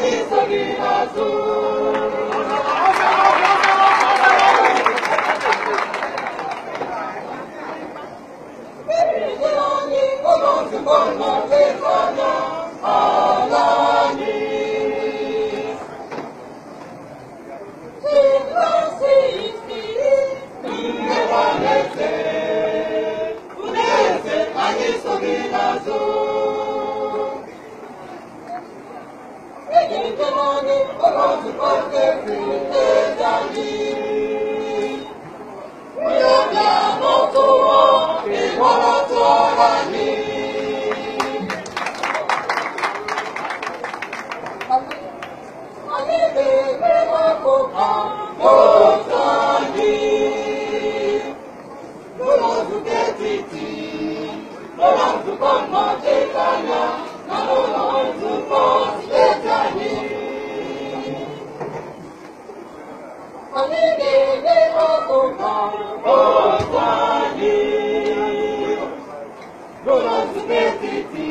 anyị so gị n'azụ. Anyị ụlọ nzukọ nnọchiteanya ala anyị. Anyị so gị n'azụ. Anyị ụlọ nzukọ steeti anyị. Onye ọbịa n'ọtụọ ịgbara tụọrọ anyị. Anyị ga-eme akụkọ otu anyị. N'ụlọ nzukọ etiti, n'ụlọ nzukọ nnọchiteanya na n'ụlọ nzukọ steeti anyị. Anyị ga-eme akụkọ otu anyị. N'ụlọ nzukọ etiti,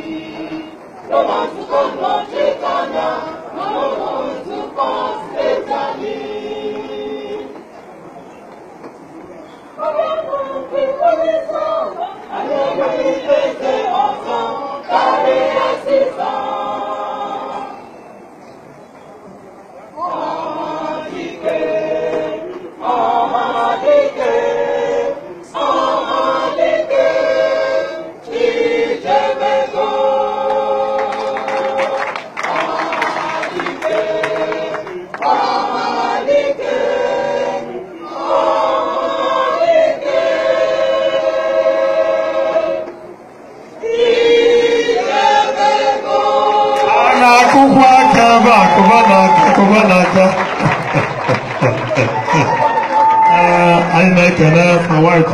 n'ụlọ nzukọ nnọchiteanya na n'ụlọ nzukọ steeti anyị. Anyị enweghị eze ọzọ karịa Siza. Ọhamadike, Ọhamadike, Ọhamadike, Ichebego. Ọhamadike, Ọhamadike, Ọhamadike, Ichebego. A na-akụkwa aka ebe a, kụba n'aka, kụba n'aka. Ee, anyị na-ekene Sir White.